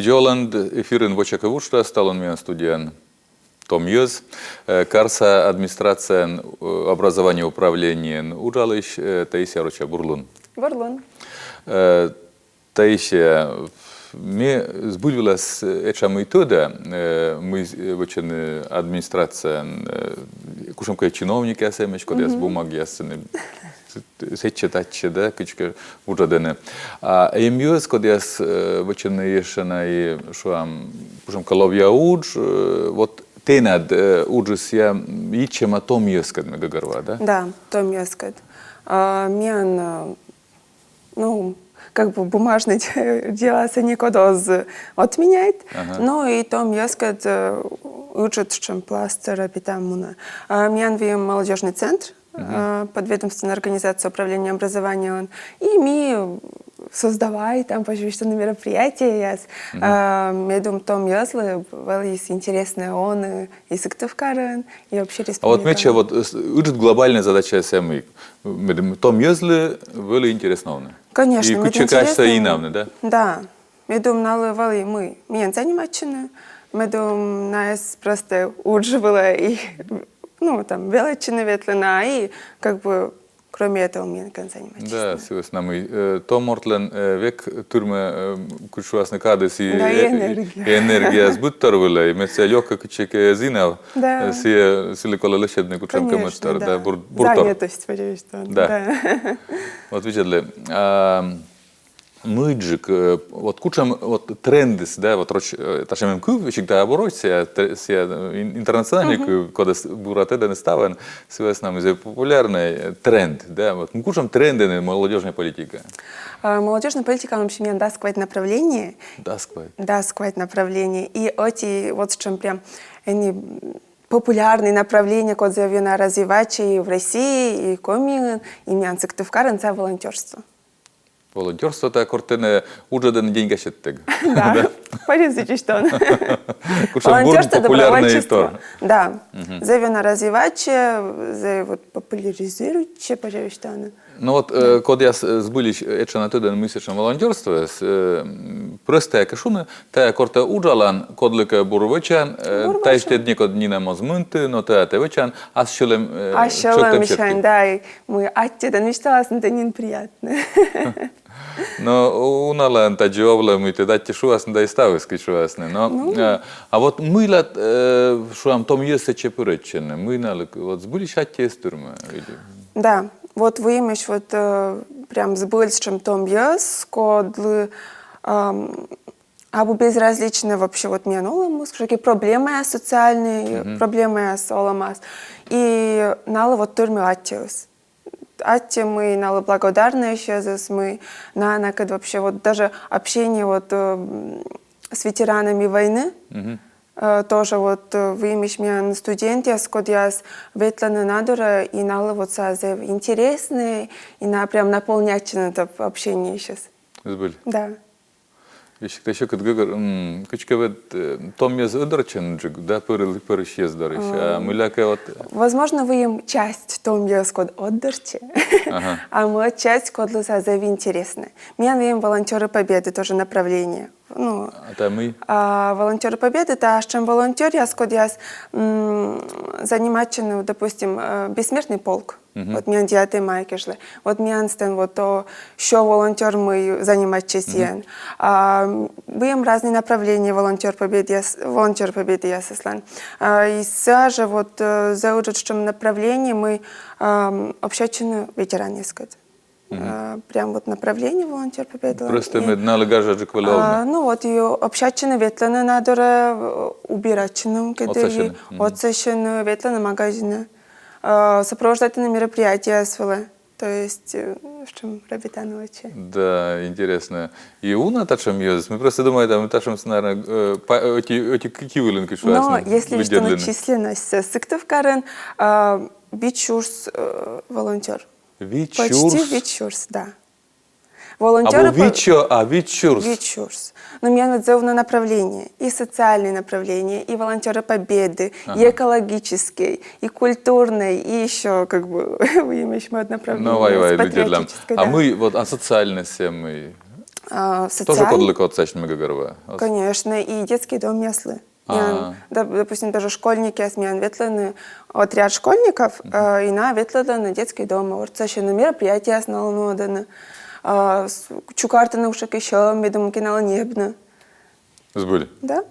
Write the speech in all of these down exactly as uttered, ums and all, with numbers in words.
Йӧланд, эфирын «Вочакыв» уджтас, талун миян студияын том йӧз, э, карса администрацияын, э, образование управлениеын уджалысь, э, Таисия Роча. Бур лун. Бур лун. Э, Таисия, ме збыль вылас этша мый тӧда, э, мый, э, вӧчӧны администрацияын, э, кутшӧмкӧ чиновникъяс эмӧсь, кодъяс бумагаяссӧ сэтчӧ-татчӧ, да, кыдзкӧ вуджӧдӧны. А эм йӧз, кодъяс, э, вӧчӧны ещӧ на и, шуам, кутшӧмкӧ ловъя удж, э, вот тэнад, э, уджыс сійӧ йитчӧма том йӧзкӧд, ме гӧгӧрвоа, да? Да, том йӧзкӧд. А, миян, э, ну, как бы бумажный деласӧ некод оз отменяйт, но и том йӧзкӧд, э, ыджыд сэтшӧм пластӧ рӧпита мунӧ. А, миян выйым молодёжный центр, э, подведомственная организация управления образованиеын. И ми создавайтам, пожалуйста, на мероприятиеяс. А, медым том йӧзлы вӧліс интереснӧ овны и Сыктывкарын, и вообще республикаын. А вот медся вот, э, с-, ыджыд глобальнӧй задача сійӧ мый? Медым том йӧзлы вӧлі интереснӧ овны. Конечно, и медым кыдзкӧ качса интереснӧ. Инавны, да? Да. Медым налы вӧлі мый, мыйӧн заниматчыны, медым найӧс просто удж вылӧ и, ну, там, велӧдчыны ветлыны, и как бы кроме этого мыйӧнкӧ заниматчыны. Да, сы вӧсна мый, э, том мортлӧн, э, век тырмӧ, э, кыдз шуасны, кадыс и, да, и э, энергия. И энергия збыттор вылӧ, и мед сійӧ лёкӧ кыдзкӧ эз инав, да, э, сійӧ, сылы колӧ лӧсьӧдны кутшӧмкӧ мӧдтор, да, бур-, буртор. Занятость, пожалуйста, да. Да. Вот видзӧдлы. А, мыйджык, э, вот кутшӧм, вот трендыс, да, вот роч, э, татшӧм эм кыв, весиг да абу роч, сійӧ, тр-, сійӧ, э, ин-, интернациональнӧй кыв, кодӧс бура тӧдӧны ставӧн, сы вӧсна мый сійӧ популярнӧй, э, тренд, да, вот. Ну, кутшӧм трендӧн молодёжнӧй политика? А, молодёжнӧй политикаын вообще миян дас квайт направление. Дас квайт. Дас квайт направление. И ӧти вот сэтшӧм прям, они популярные направления, кодъяс зэв ёна развивайтчӧ и в России, и Комиын, и миян Сыктывкарын, сійӧ волонтёрство. Волонтёрство — тайӧ кор тэнӧ уджӧдӧны деньга сетӧг. Да. Пӧрис сідз тон. Кутшӧм бур популярнӧй тор. Да. Зэв ёна развивайтчӧ, зэв вот популяризируйтчӧ, пожалуйста, оно. Ну вот, э, кодъяс, э, збыльысь, э, этша на тӧдӧны, мый сэтшӧм волонтёрство, с-, э, м, прӧстӧякӧ шуны, тайӧ кор тэ уджалан, кодлыкӧ бур вӧчан, э, таысь тэд некод нинӧм оз мынты, но тайӧ тэ вӧчан ас сьӧлӧм, э, ас сьӧлӧмсянь, да, и мый аттьӧ тэн висьталасны, тэ нин приятнӧ. Но уналаын тадзи овлӧ, мый тэ аттьӧ шуасны да и ставыс, кыдз шуасны. Но, э, а вот мыйла, э, шуам, том йӧз сэтчӧ пырӧдчӧны, мый налы, вот збыльысь аттьӧ эз тырмы, видимо. Да, вот выйымысь вот, э, прям збыль сэтшӧм том йӧз, кодлы, ам, абу безразличнӧ вообще вот миян олӧмыс, кутшӧмкӧ проблемаяс социальнӧй, проблемаяс олӧмас. И налы вот тырмӧ аттьӧыс. Аттьӧ, мый налы благодарнӧйӧсь, мый на-, накӧд вообще вот даже общение вот, э, м, с ветеранами войны, э, тоже вот, э, выйымысь миян студентъяс, кодъяс ветлӧны на дорӧ, и налы вот сійӧ зэв интереснӧ, и на прям наполняйтчӧны это общениеысь. Збыль. Да. Весиг тай сьӧкыд гӧгӧр, м, кыдзкӧ ведь, э, том йӧз ӧд дорысь ӧддьӧджык, да, пӧрыл-, пӧрысьӧс дорысь. А мыйлакӧ вот. Возможно, выйым часть том йӧзкӧд ӧд дорысь. Ага. А мӧд часть, кодлы сійӧ зэв интереснӧ. Миян выйым «Волонтёры Победы» тоже направление. Ну, а тайӧ мый? А, «Волонтёры Победы» — тайӧ сэтшӧм волонтёръяс, кодъяс, м, занимайтчӧны, допустим, э, «Бессмертный полк». Вот миян девятое мая кежлӧ. Вот миян сэтӧн вот то сё волонтёр, мый занимайтчӧ сійӧн. А, м, выйым разнӧй направление «Волонтёр Победыяс», «Волонтёр Победыясыслӧн». А, и сійӧ жӧ вот, э, зэв ыджыд сэтшӧм направление, мый, ам, общайтчӧны ветеранъяскӧд. А, прям вот направление «Волонтёр Победылӧн». Просто и мед налы гажаджык вӧлі овны. А, ну вот, и общайтчӧны, ветлӧны на дорӧ, э, убирайтчыны кӧть и, отсасьӧны, ветлӧны магазинӧ. А, сопровождайтӧны мероприятиеяс вылӧ. То есть, э, сэтшӧм рӧбитан вӧчӧ. Да, интереснӧ. И уна татшӧм йӧзыс. Ми просто думайтам, татшӧмыс, наверно, э, па-, ӧти, ӧти ки-, ки вылын кыдз шуасны. Но если что, численность Сыктывкарын, а, вит сюрс, э, волонтёр. Вит сюрс? Почти вит сюрс, да. Волонтёры... Абу вит сё, а вит сюрс. Вит сюрс. Но миян ведь зэв уна направление. И социальное направление, и «Волонтёры Победы», и экологическое, и культурное, и ещё, как бы, выйымысь мӧд направление. Ну, вай, вай, люди, с патриотической, да. А мый, вот, а социальнӧйыс мый? А, Тоже социаль- кодлы кодсасьны, ме гӧгӧрвоа. Конечно, и детский домъяслы. Миян, А. да, допустим, даже школьникъяс, миян ветлӧны отряд школьников, э, и на ветлӧны детский дом, ортсасьӧны, мероприятиеяс налы нуӧдӧны, а, с- чукӧртӧны кутшӧмкӧ сьӧм, медым кӧ налы ньӧбны. Збыль. Да?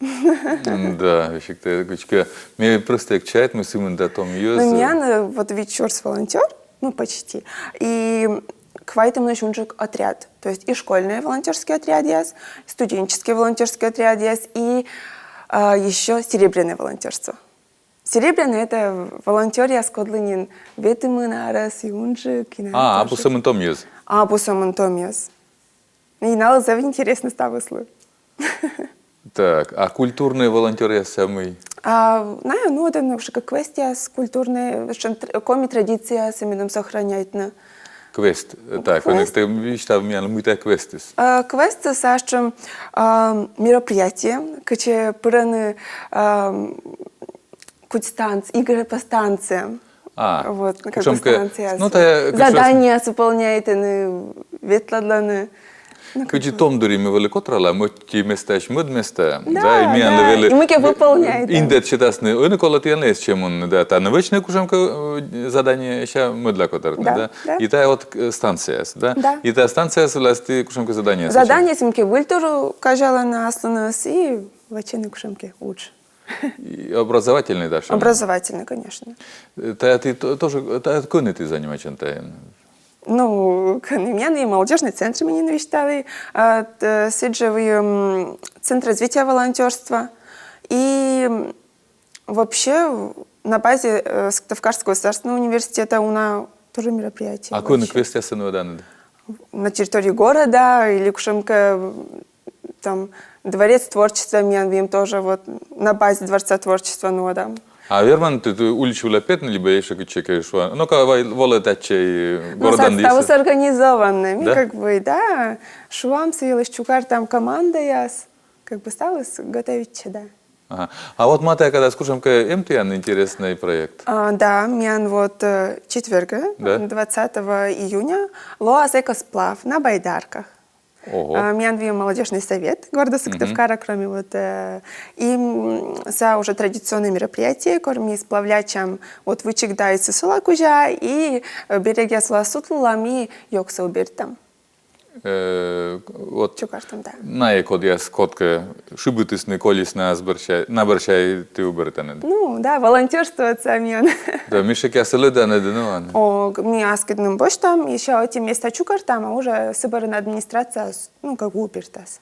Да, весиг тэ кутшӧмкӧ. Ме просто эг чайт, мый сымында том йӧз. Ну, миян, э, вот вит сюрс волонтёр, ну, почти. И квайтымынӧсь унджык отряд. То есть и школьный волонтерский отрядъяс, студенческий волонтерский отрядъяс, и а, еще серебряное волонтерство. Серебряный — это волонтёръяс, кодлы нин ветымын арӧс и унджык, и на А, тоже. Абу сӧмын том йӧз. Абу сӧмын том йӧз. И налы зэв интереснӧ ставыслы. Так, а культурнӧй волонтёръяс сӧмын? А, на, ну, вот оно уже как квестъяс культурные, в общем, тр- коми традицияяс медым сохраняйтны. Квест. Так, Квест. Тэ висьтав миянлы, мыйта квестыс. А, квестыс сэтшӧм а, мероприятие, кытчӧ пырӧны а, кутшӧмкӧ станц, игры по станциям. А, Вот, ну, как бы кутшӧмкӧ- станция. Ну, тая, кутшӧм- Задания выполняйтӧны, ветлӧдлӧны. Кыдзи том дырйи ми вӧлі котыралам, ӧти местаысь мӧд местаӧ. Да, и миянлы да, вӧлі и мыйкӧ выполняйтӧны. Индӧд сетасны, ӧні колӧ тіянлы эз чӧв мунны, да, тані вӧчны кутшӧмкӧ э, задание, сэсся мӧдлаӧ котӧртны, Да, да. да. И тая вот э, станцияяс, да. Да. И тая станцияяс вылас ті кутшӧмкӧ задание. Задание сэтшӧмкӧ выльтор казялӧны аслыныс и вӧчӧны кутшӧмкӧ удж. И образовательный, да, шуам? Образовательный, конечно. Э, Тая ті то- тоже, тая кӧні ті занимайтчан тая? Ну, кӧні миян и молодёжный центр, ме нин висьталі, а, т- сідз жӧ и м, центр развития волонтерства. И м, вообще на базе э, Сыктывкарского государственного университета уна тоже мероприятие. А кӧні Вообще. Квестъясӧн нуӧданныд? На территории города или кутшӧмкӧ там дворец творчества, миян выйым тоже вот на базе дворца творчества нуӧдам. А верман ті улич вылӧ петны, либӧ ещӧ кытчӧкӧ, шуа: «Ну-ка, вай, волӧй татчӧ». Ну, ставыс организованный, ми Да? Как бы, да, шуам, сы йылысь чукӧртам командаяс, как бы ставыс готовитчӧ, да. Ага. А вот матӧ кадас кутшӧмкӧ эм тіян интересный проект? А, да, миян вот э, четверг, Да. двадцатого июня, лоас экосплав на байдарках. Ого. А, Миян выйым молодёжный совет города Сыктывкара, кроме вот э, и м, сійӧ уже традиционное мероприятие, кор ми сплавляйтчам вот Вычегда и Сысола кузя, и э, берегъяс вылас сутлылам и ёгсӧ убиртам. Э, Вот Чукӧртам, да. Найӧ, кодъяс кодкӧ шыбитісны, колисны, ас бӧрся, на бӧрся ті убиртанныд. Ну, да, волонтерствовать сійӧ миян. Да, мешӧкъяссӧ лэдданныд, ну ладно. О, г- ми аскидным босьтам, ещӧ ӧти места чукӧртам, а уже сы бӧрын администрация, с- ну, как бы убиртас.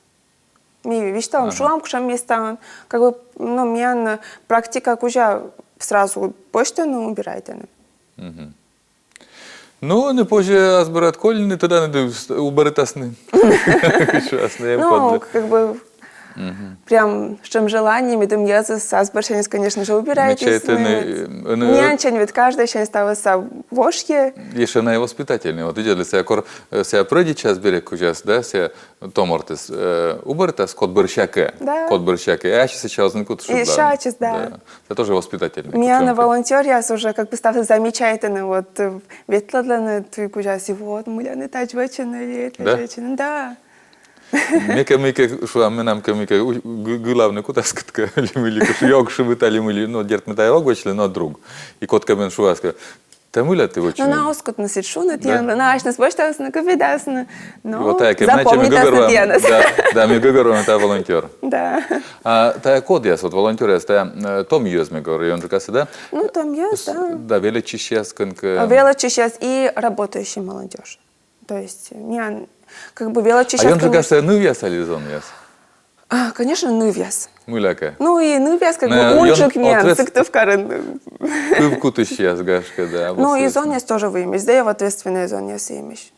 Ми висьталам, шуам, кутшӧм местаын, как бы, ну, миян э, практика кузя сразу босьтӧны, убирайтӧны. Ну, ӧні позьӧ ас бӧрад колины, тӧданныд, убиртасны. Шуасны, эм Ну, кодлы. Как бы, прям сэтшӧм желание, медым йӧзыс ас бӧрсяньыс, конечно же, убирайтісны. Мечтайтӧны, э, ну, Миянсянь ведь каждӧйсянь ставыс вошйӧ. Ещӧ найӧ воспитательный. Вот видзӧдлы, сійӧ кор э, сійӧ прӧйдитчас берег кузяс, да, сійӧ том мортыс э, убиртас код бӧрсякӧ. Да. Код бӧрсякӧ. А ачыс сэсся оз нин кут шыблавны. Ещё ачыс, да. Это тоже воспитательный. Миян Кутшӧмкӧ. Волонтёръяс уже как бы ставсӧ замечайтӧны, вот э, ветлӧдлӧны туй кузяс, и вот мыйла нӧ тадз вӧчинныд, и это Да? вӧчинныд. Да. Ме кӧ мыйкӧ, шуам, менам кӧ мыйкӧ у- гы- гылавны кутас кодкӧ, ли мый ли, кыш- ёг шыбита ли мый ли, ну, дерт, ме тая ог вӧчлы, но друг. И кодкӧ мен шуас кӧ: «Тэ мыйла тэ вӧчин?» Ну, на оз кут нин сідз шуны тіянлы, на асьныс босьтасны, кывъясны. Ну, Вот тая кӧ, значит, ме запомнитасны гӧгӧрвоа, тіянӧс. Да, да, ме гӧгӧрвоа, тая волонтёр. Да. А тая кодъяс, вот волонтёръяс, тая э, том йӧз, ме гӧгӧрвоа, ёнджыкасӧ, да? Ну, том йӧз, да. Да, велӧдчысьяс кӧнкӧ. Велӧдчысьяс и работающая молодёжь. То есть, миян, как бы велӧдчысьяс... А ёнджыкасӧ нывъяс али зонъяс? А, конечно, нывъяс. Мыйлакӧ. Ну и нывъяс, как Нывъяс бы, унджык он- миян, ответ- Сыктывкарын. Кывкутысьяс, гашкӧ, да. Ну и Обостряется. Зонъяс тоже выйымысь, да и в ответственные Зонъяс выйымысь.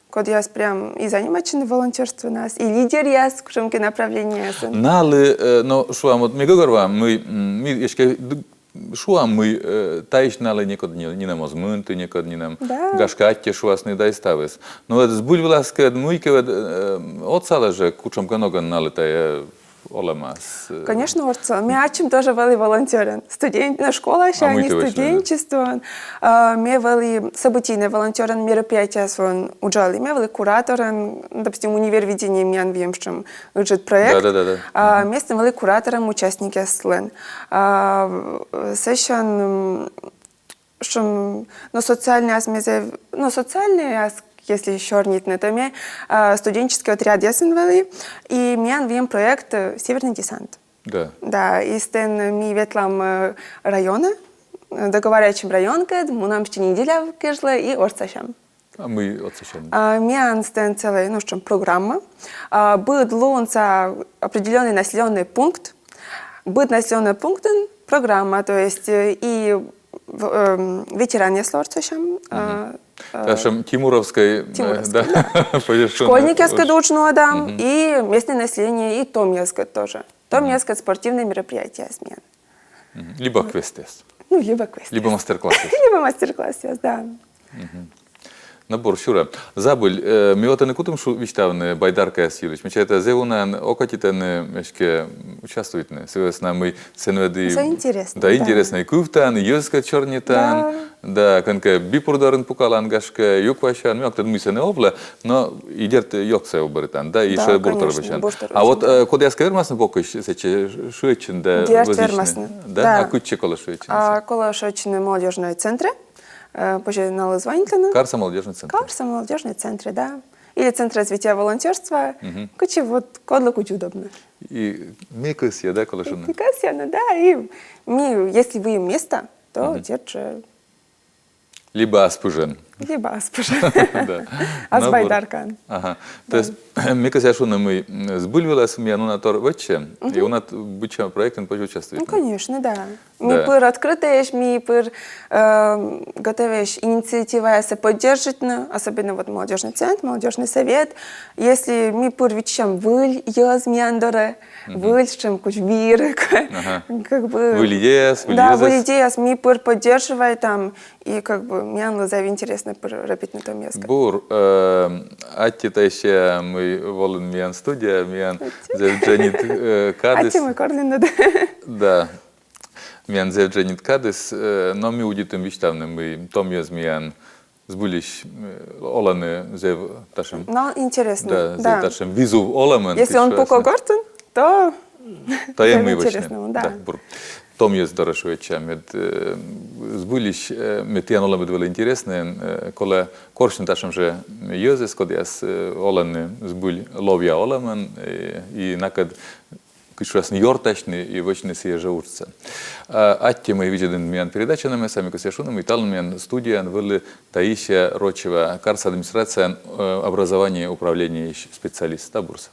Кодъяс прям и занимайтчӧны волонтёрствонас, и лидеръяс кутшӧмкӧ направлениеясын. Налы, э, но шуам, вот ме гӧгӧрвоа, мый, м, ми эськӧ д- шуам, мый э, таысь налы некод ни- нинӧм оз мынты, некод нинӧм. Да. Гашкӧ, аттьӧ шуасны да и ставыс. Но вот збыль вылас кӧ, мыйкӧ вот э, отсалӧ жӧ кутшӧмкӧ ногӧн налы тая олӧмас? Э, Конечно, ортсӧ. Ме ачым тоже вӧлі волонтёрӧн. Студент, ну, школаысь, а не студенчествоын. А, ме вӧлі событийнӧй волонтёрӧн, мероприятиеясын уджалі. Ме вӧлі кураторӧн, допустим, «Универвидение» миян выйым сэтшӧм ыджыд проект. Да, да, да, да. А, ме сэтӧн вӧлі кураторӧн, участникъяслӧн. А, в-, сэсся, м, сэтшӧм, но социальнӧйяс ме зэв-, но социальнӧйяс, если сёрнитны, то ме, а, студенческӧй отрядъясын вӧлі, и миян выйым проект, э, «Северный десант». Да. Да, и сэтӧн ми ветлам, э, районӧ, э, договорайтчам районкӧд, мунам сэтчӧ неделя кежлӧ и ортсасям. А мый ортсасям? А, миян сэтӧн целӧй, ну, сэтшӧм программа. А, быд лунса определённӧй населённӧй пункт, быд населённӧй пунктын программа, то есть, э, и в-, эм, ветеранъяслы ортсасям, а, э, Татшӧм тимуровскӧй, э, тимуровскӧй, да, позьӧ шуны. Школьникъяскӧд удж нуӧдам, и местнӧй население, и томъяскӧд тоже. Томъяскӧд спортивнӧй мероприятиеяс миян. Мгм. Либӧ квестъяс. Ну, либӧ квест. Либӧ мастер-классъяс. Либӧ мастер-классъяс, да. Но бур, сюрӧ. Забыль, э, ми вот ӧні кутам шу-, висьтавны байдаркаяс йылысь. Ме чайта, зэв унаӧн окотитӧны эськӧ участвуйтны. Сы вӧсна мый сэтӧн ведь... Зэв интереснӧ, да. Интереснӧ. Кывтан, йӧзкӧд сёрнитан. Да. Да, кӧнкӧ бипур дорын пукалан, гашкӧ, юквасян, мыйкӧ тӧд, мый сэтӧн овлӧ, но и дерт ёксӧ обӧритан, да, и шуӧ, буртор вӧчан. А вот, э, кодъяскӧ вермасны бокысь сэтчӧ шыӧдчыны да вӧзйысьны? Дерт вермасны. Да? Да. А кытчӧ колӧ шыӧдчыны? А, колӧ шыӧдчыны молодёжнӧй центрӧ, э, позьӧ налы звонитны. Карса молодёжнӧй центрӧ. Карса молодёжнӧй центрӧ, да. Или Центр развития волонтёрства, кытчӧ вот кодлы кыдз удобнӧ. И ми кӧсъям, да, колӧ шуны? Ми кӧсъям, да, и ми, если выйым места, то дерт жӧ. Либӧ ас пыжӧн. Либӧ ас пыжӧн. Да. Ас байдаркаӧн. Ага. То есть, ме кӧсъя шуны, мый, м, збыль вылас миян уна тор вӧчсьӧ, и уна т-, быдсяма проектын позьӧ участвовать. Ну, конечно, да. Ми пыр открытӧйӧсь, ми пыр, э, готовӧсь инициативаяссӧ поддержитны, особенно вот молодёжный центр, молодёжный совет. Если ми пыр виччысям выль йӧз миян дорӧ, выль, сэтшӧм кыдз вир, как бы. Выль идеяс, выль йӧзыс. Да, выль идеяс, ми пыр поддерживайтам, и как бы миянлы зэв интереснӧ пыр робитны томъяскӧд. Бур, э, аттьӧ таысь, мый волін миян студияӧ, миян зэв дженьыд, э, кадыс. Аттьӧ, мый корлінныд. Да. Миян зэв дженьыд кадыс, э, но ми удитім висьтавны, мый томъяс миян збыльысь, э, олӧны зэв татшӧм. Но интереснӧ, да, зэв татшӧм визув олӧмӧн. Если он пуко гортын, то... То и мый вӧчны. Да. Да, бур. Томъяс дорӧ шыӧдчам, мед, э, збыльысь, э, мед тіян олӧмыд вӧлі интереснӧ, э, колӧ корсьны татшӧм жӧ йӧзӧс, кодъяс, э, олӧны збыль ловъя олӧмӧн, э, и накӧд кыдз шуасны, ёртасьны и вӧчны сійӧ жӧ уджсӧ. А, аттьӧ, мый видзӧдінныд миян передача, но ме сійӧ кӧсъя шуны, мый талун миян студияын вӧлі Таисия Рочева, карса администрацияын, э, образование управлениеысь специалист. Да, бурсӧ.